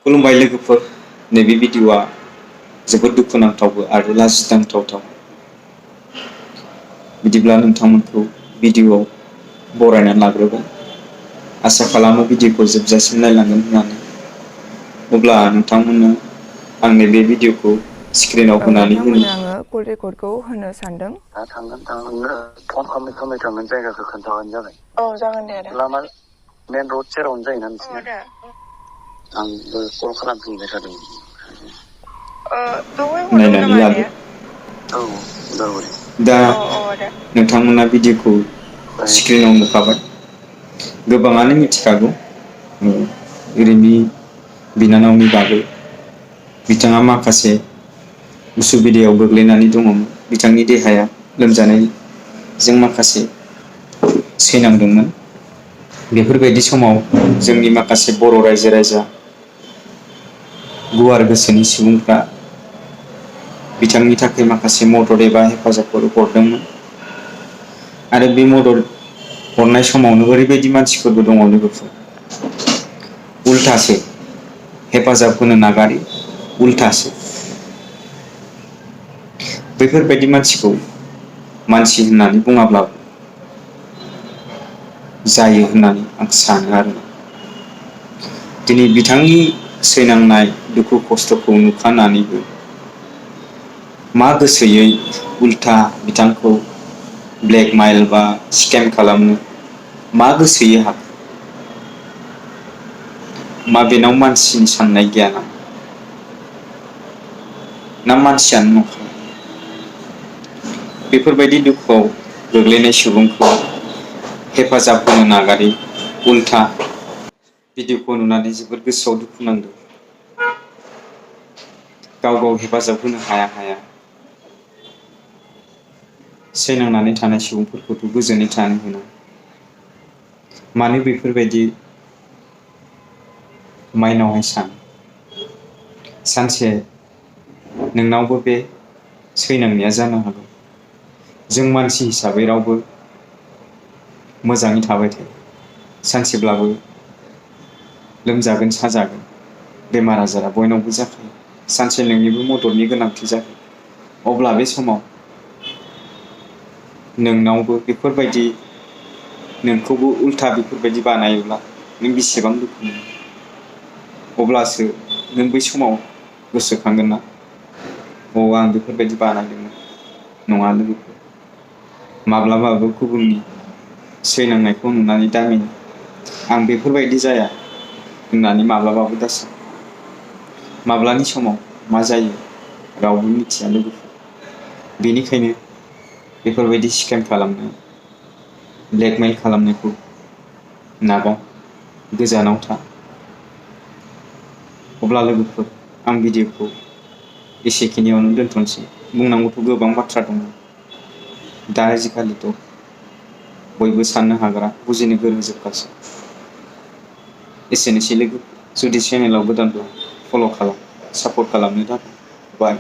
खुलुमबाय लोगोफोर, नैबे भिडिअ'आ जोबोद दुखुनांथावबो आरो लाजिनांथावथाव। बिदिब्ला नोंथांमोनखौ भिडिअ'आव बरायनानै लाग्रोबाय। आसा खालामो भिडिअ'खौ जोबजासिम नायलांगोन होननानै। अब्ला नोंथांमोननो आंनि बे भिडिअ'खौ स्क्रिनाव होनानै नोंथांमोननो आङो कल रेकर्डखौ होनो सानदों। थांगोन फन खालामै थांगोन जायगाखौ खोन्थाबानो जाबाय। औ जागोन दे आदा। लामा मेन रड सेरावनो जायोना नोंसिना? आंबो कल खालामफिनबाय थादों। दहाय हरदोंमोन नायनानै नामा लादो। आदाया? औ उदालगुरि। दा आदा। नोंथांमोना भिडिअ'खौ स्क्रिनाव नुखाबाय। गोबाङानो मिथिखागौ रिमि बिनानावनि बागै। बिथाङा माखासे उसुबिदायाव गोग्लैनानै दङमोन। बिथांनि देहाया लोमजानायजों माखासे सैनांदोंमोन। बेफोरबायदि समाव जोंनि माखासे बर' रायजो राजा गुवार गोसोनि सुबुंफ्रा बिथांनि थाखाय माखासे मदद एबा हेफाजाबफोर हरदोंमोन। आरो बे मदद हरनाय समावनो ओरैबायदि मानसिफोरबो दङ लोगोफोर, उल्थासो हेफाजाब होनो नागारै उल्थासो बैफोरबायदि मानसिखौ मानसि होननानै बुङाब्लाबो जायो होननानै आं सानो आरो। दिनै बिथांनि सैनांनाय दुखु खस्थ'खौ नुखानानैबो मा गोसोयै उल्था बिथांखौ ब्लेकमेल बा स्केम खालामनो मा गोसोयै हाखो? मा बेनाव मानसिनि साननाय गैया नामा? ना मानसियानो नंखाय? बेफोरबायदि दुखुआव गोग्लैनाय सुबुंखौ हेफाजाब होनो नागारै उल्था भिडिअ'खौ नुनानै जोबोद गोसोआव दुखु नांदों। गाव हेफाजाब होनो हाया। सैनांनानै थानाय सुबुंफोरखौथ' गोजोनै थानो मोना। मानो बेफोरबायदि माइनावहाय सानसे नोंनावबो बे सैनांनाया जानो हागौ। जों मानसि हिसाबै रावबो मोजाङै थाबाय थाया। सानसेब्लाबो लोमजागोन साजागोन, बेमार आजारा बयनावबो जाखायो। सानसे नोंनिबो मददनि गोनांथि जागोन। अब्ला बे समाव नोंनावबो बेफोरबायदि नोंखौबो उल्था बेफोरबायदि बानायोब्ला नों बेसेबां दुखु मोनो? अब्लासो नों बै समाव गोसोखांगोन ना, आं बेफोरबायदि बानायदोंमोन। नङा लोगोफोर, माब्लाबाबो गुबुननि सैनांनायखौ नुनानै दा मिनि। आं बेफोरबायदि जाया होननानै माब्लाबाबो दा सान। माब्लानि समाव मा जायो रावबो मिथिया लोगोफोर। बेनिखायनो बेफोरबायदि स्केम खालामनाय, ब्लेकमेल खालामनायखौ नागार, गोजानाव था। अब्ला लोगोफोर, आं भिडिअ'खौ एसेखिनियावनो दोनथ'नोसै। बुंनांगौथ' गोबां बाथ्रा दङ। दा आजिखालिथ' बयबो साननो हाग्रा, बुजिनो गोरों जोबखासै। एसेनोसै लोगो। जुदि चेनेलाव गोदानब्ला फल' खालाम, सापर्ट खालामनो थाखाय बाय।